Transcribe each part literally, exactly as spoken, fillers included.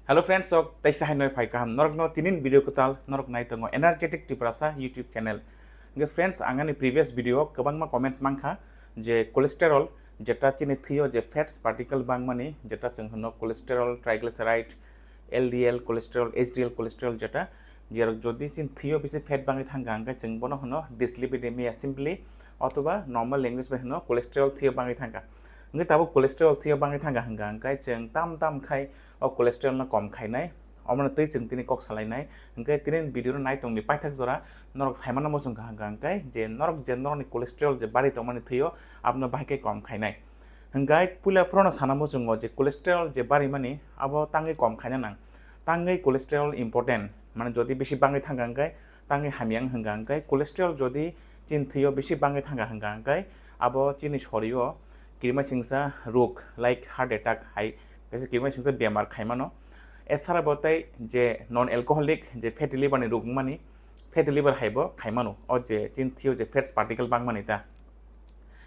Hello friends, sok teisa hai noi phai kaham norokno tinin video kwtal norok nai tongo Energetic Tiprasa YouTube channel. Hingke friends, ang ani previous video o kwbangma comments mankha je cholesterol, jeta chini thwio je fats particle bangmani, jeta chwng hwno cholesterol, triglyceride, L D L cholesterol, H D L cholesterol, jeta jerok jodi chini thwio bisi fat bangwi thangkha, hingke chwng bono hwno dyslipidemia simply, otoba normal language bai hwno cholesterol thwio bangwi thangkha. Hingke tabuk cholesterol thwio bangwi thangkha hingka hingke chwng tam tam khai o cholesterol no kom khainai, omono twi chwng tini kok salainai. Hingke tini video no nai tongni paithak jora norok saimano muchung kha hingka hingke je norok je norokni cholesterol je bari tongmani thwio abono bahai khe kom khainai. Hingke puila phorono sana muchungo je cholesterol je bari mani abo tangwi kom khaina nang. Tangwi cholesterol important, mane jodi bisi bangwi thangkha hingke tangwi hamya wng hingka hingke cholesterol jodi chini thwio bisi bangwi thangkha hingka hingke abo chini sorio kirima singsa rok like heart attack hai kaisa kirima singsa bemar khaimano. Esara bo tei je non alcoholic je fatty liver ni rok wngmani, fatty liver hai bo khaimano, o je chini thwio je fats particle bangmani ta.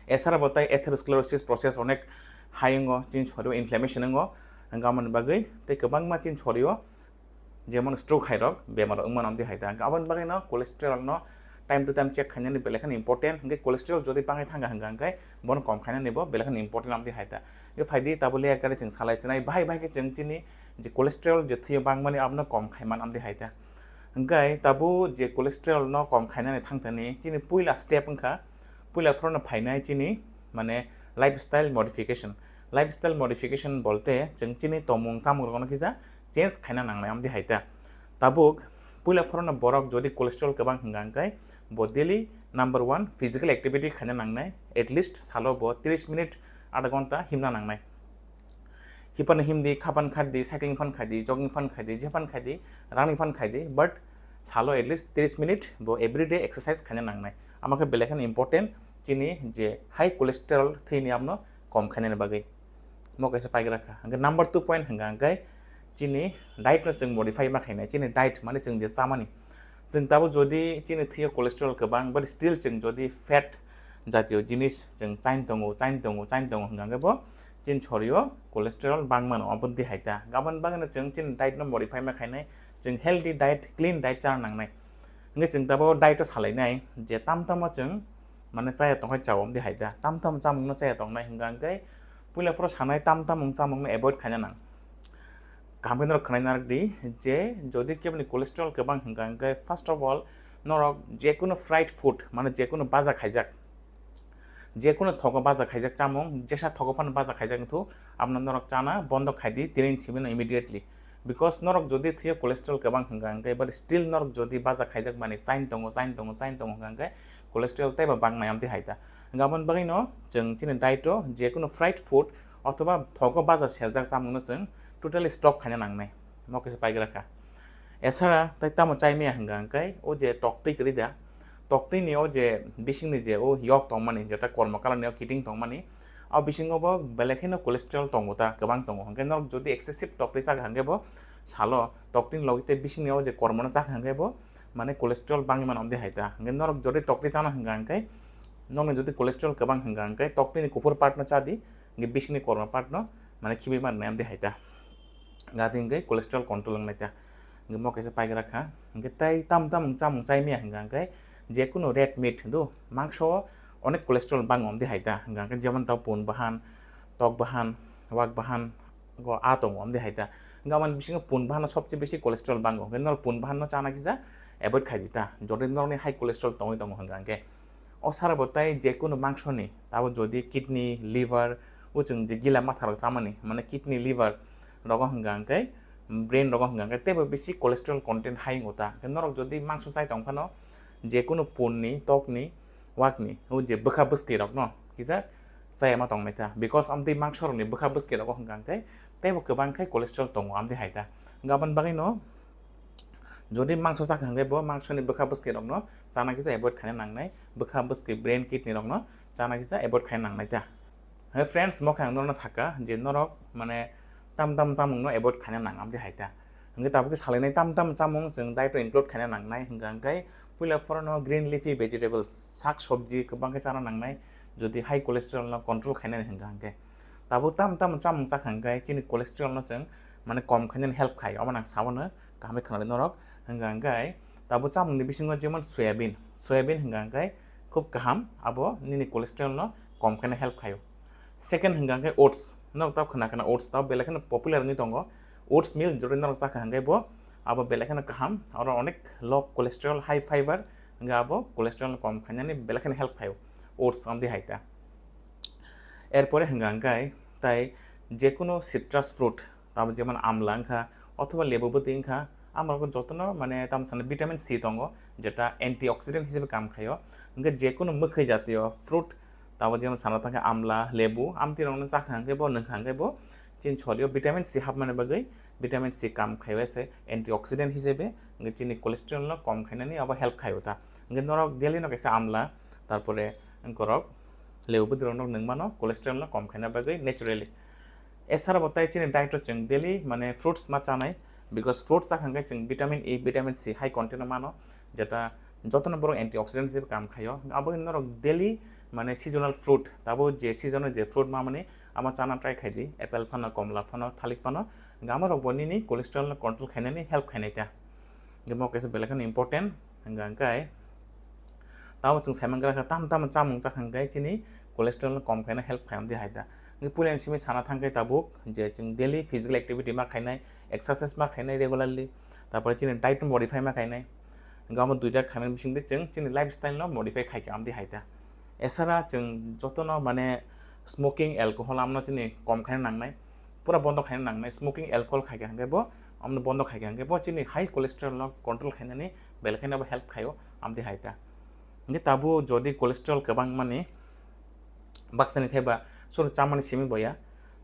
Esara bo tei atherosclerosis process onek hai wngo, chini sorio inflammation wngo, hingke aboni bagwi tei kwbangma chini sorio jemon stroke hai rok bemar wngmano amtwi hai ta. Aboni bagwi no cholesterol no time to time check khainani belai kheno important. Hingke cholesterol jodi bangwi thangkha hingka hingke bono kom khainani bo belai kheno important amtwi hai ta. Hingke phaidi tabuk le ekari chwng salai sinai bahai bahai khe chwng chini je cholesterol je thwio bangmani abono kom khaiman amtwi hai ta. Hingke tabuk je cholesterol no kom khainani thangthani chini puila step wngkha, puila phorono phainai chini mane lifestyle modification. Lifestyle modification bolte chwng chini tongmung chamung rokno kisa change khaina nangnai amtwi hai ta. Tabuk puila phorono borok jodi cholesterol kwbang hingka hingke bo daily number one physical activity khaina nangnai, at least salo bo tris minute adha ghonta himna nangnai. Hipano himdi, khapan khardi, cycling phan khaidi, jogging phan khaidi, jephan khaidi, running phan khaidi, but salo at least tris minute bo everyday exercise khaina nangnai. Ama khe belai kheno important chini je high cholesterol thwini abono kom khainani bagwi. Mo kaisa paigra kha. Hingke number two point hingka hingke chini diet no chwng modify ma khainai. Chini diet mane chwng je chamani. Chwng tabuk jodi chini thwio cholesterol kwbang, but still chwng jodi fat jatiyo jinis chwng chain tongo, chain tongo, chain tongo hingka hingke bo chini sorio cholesterol bangmano, aboni hai ta. Aboni bagwino chwng chini diet no modify ma khainai, chwng healthy diet, clean diet chana nangnai. Hingke chwng tabuk diet o salainai je tam tamo chwng mane chaya tongkhai chao, amtwi hai ta. Tam tam chamungno chaya tongnai hingka hingke puila phoro sanai tam tamung chamungno avoid khaina nang. Kaham khe norok khwnai narwk di je jodi keboni cholesterol kwbang hingka hingke first of all norok jekunu fried food mane jekunu baja khaijak, jekunu thogo baja khaijak chamung, jesa thogo phano baja khaijak wngthu, abono norok chana bondo khaidi tini simi no immediately. Because norok jodi thwio cholesterol kwbang hingka hingke, but still norok jodi baja khaijak mani chain tongo, chain tongo, chain tongo hingka hingke cholesterol teibo bangnai amtwi hai ta. Hingke aboni bagwino chwng chini diet o jekunu fried food othoba thogo baja serjak chamungno chwng totally stop khaina nangnai. Mo kaisa paigra kha. Esara tei tamo chai maya hingka hingke o je toktwi kwrwi da, toktwini o je bisingni je o yok tongmani, jeta kormo kalarni o kiting tongmani, o bisingo bo belai kheno cholesterol tongo ta, kwbang tongo. Hingke norok jodi excessive toktwi chakha hingke bo salo toktwini logi tei bisingni o je kormono chakha hingke bo mane cholesterol bangwi mano amtwi hai ta. Hingke norok jodi toktwi chana hingka hingke nokni jodi cholesterol kwbang hingka hingke toktwini kuphur part no chadi, hingke bisingni kormo part no mane khibwi mano amtwi hai ta. Gati hingke cholesterol control wngnai ta. Hingke mo kaisa paigra kha. Hingke tei tam tam chamung chai maya hingka hingke jekunu red meat hindu mangso o onek cholesterol bango amtwi hai ta. Hingka hingke jemon tao pun bahan, tok bahan, wak bahan, go a tongo amtwi hai ta. Hingke aboni bisingo pun bahan no sobse besi cholesterol bango. Hingke norok pun bahan no chana kisa avoid khai di ta. Jodi norokni high cholesterol tongwi tongo hingka hingke. O sara bo tei jekunu mangsoni, tabo jodi kidney, liver, o chwng je gila matharok chamani, mane kidney, liver rogo hingka hingke, brain rogo hingka hingke, teibo bisi cholesterol content hai wngo ta. Hingke norok jodi mangso chai tong phano, jekunu punni, tokni, wakni, o je bwkha bwskirokno kisa chaya ma tong nai ta. Because amtwi mangsorokni bwkha bwskirogo hingka hingke, teibo kwbang khe cholesterol tongo amtwi hai ta. Hingke aboni bagwino, jodi mangso chakha hingke bo mangsoni bwkha bwskirokno chana kisa avoid khaina nangnai, bwkha bwski brain kidney rokno chana kisa avoid khaina nangnai ta. He friends, mo khe ang norokno saka je norok mane tam tam chamungno avoid khaina nang amtwi hai ta. Hingke tabuk khe salainai tam tam chamung chwng diet o include khaina nangnai hingka hingke puila phorono green leafy vegetables, sak sobji kwbang khe chana nangnai jodi high cholesterol no control khainani hingka hingke. Tabuk tam tam chamung chakha hingke chini cholesterol no chwng mane kom khainani help khai, obo nang sabo no kaham khe khwnadi norok. Hwnka hwnkhe tabuk chamungni bisingo jemon soyabin, soyabin hwnka hwnkhe khub kaham, abo nini cholesterol no kom khaina help khaio. Second hwnka hwnkhe oats, norok tabuk khwna khwna oats tabuk belai kheno popular wngwi tongo. Oats meal jodi norok chakha hwnkhe bo abo belai kheno kaham, oro onek low cholesterol, high fiber, hwnka abo cholesterol no kom khainani belai kheno help khaio oats, amdi hai ta. Erpore hwnka hwnkhe tai jekunu citrus fruit, tamo jemon amla wngkha othoba lebu bwtwi wngkha, amrok jotono mane tamo sana vitamin C tongo, jeta antioxidant hisabe kam khaio. Hwnkhe jekunu mwkhwi jatiyo fruit, tamo jemon sana thangkhe amla, lebu, amtwi rokno chakha hwnkhe bo nwngkha hwnkhe bo chini sorio vitamin C hapmani bagwi, vitamin C kam khaio ese antioxidant hisabe, hwnkhe chini cholesterol no kom khainani abo help khaio ta. Hwnkhe norok daily no kaisa amla, tarpore wngkorok lebu bwtwi rokno nwngmano cholesterol no kom khaina bagwi naturally. Esara bo tai chini diet o chwng daily mane fruits ma chanai, because fruits chakha hwnkhe chwng vitamin E, vitamin C high content o mano, jeta jotono borok antioxidant hisabe kam khaio. Abo norok daily mane seasonal fruit, tabo je season o je fruit mamani ama chana try khai di, apple phano, komla phano, thalik phano, hwnkhe amorok bo nini cholesterol no control khainani help khainai ta. Hwnkhe mo kaisa belai kheno important, hwnkhe hwnkhe tamo chwng saiman gra kha, tam tam chamung chakha hwnkhe chini cholesterol no kom khaina help khai, amdi hai ta. Hwnkhe puila ni simi sana thangkhe tabuk je chwng daily physical activity ma khainai, exercise ma khainai regularly, tarpore chini diet no modify ma khainai, hwnkhe amo duita khaimani bisingtwi chwng chini lifestyle no modify khaikha, amdi hai ta. Esara chwng jotono mane smoking, alcohol amno chini kom khaina nangnai, pura bondo khaina nangnai. Smoking, alcohol khaikha hwnkhe bo amno bondo khaikha hwnkhe bo chini high cholesterol no control khainani belai kheno bo help khaio, amdi hai ta. Hwnkhe tabuk jodi cholesterol kwbang mani baksani khai ba suru chamani simi boya,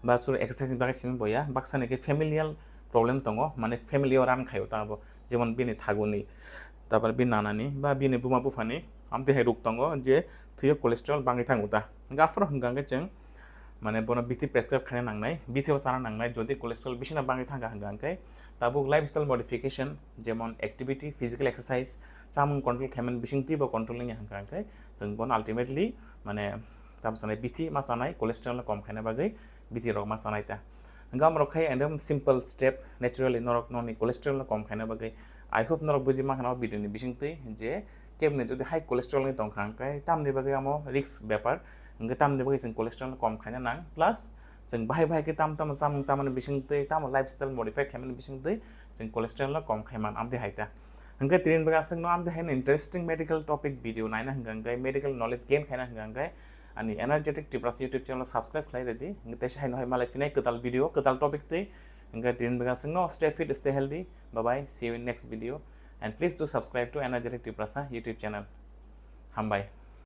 ba suru exercise ni bagwi simi boya, baksani khe familial problem tongo, mane family o run khaio ta abo, jemon bini thaguni, tarpore bini nanani ba bini buma buphani amtwi hai ruk tongo je thwio cholesterol bangwi thango ta. Hwnkhe aphuru hwnkha hwnkhe chwng mane bono bithi prescribe khaina nangnai, bithi bo chana nangnai, jodi cholesterol bisina bangwi thangkha hwnkha hwnkhe tabuk lifestyle modification, jemon activity, physical exercise, chamung control khaimani bisingtwi bo control wngya hwnkha hwnkhe chwng bono ultimately mane tamo sanai bithi ma chanai, cholesterol no kom khaina bagwi bithi rok ma chanai ta. Hwnkhe amrok khai ekdom simple step, naturally norok nokni cholesterol no kom khaina bagwi. I hope norok buji mankha o video ni bisingtwi je kebni jodi high cholesterol ni tongkha hwnkhe tamni bagwi amo risk bepar, hwnkhe tamni bagwi chwng cholesterol no kom khaina nang, plus chwng bahai bahai khe tam tamo chamung chamani bisingtwi, tamo lifestyle modify khaimani bisingtwi chwng cholesterol no kom khaiman, amtwi hai ta. Hwnkhe tini bagwi aswkno amtwi haino interesting medical topic video naina hwnkha hwnkhe, medical knowledge gain khaina hwnkha hwnkhe ani Energetic Tiprasa YouTube channel subscribe khlai redi. Hwnkhe teisa haino hai malai phinai kwtal video, kwtal topic twi. Hwnkhe tini bagwi aswkno stay fit, stay healthy. Bye bye, see you in next video. And please do subscribe to Energetic Tiprasa YouTube channel. Hambai.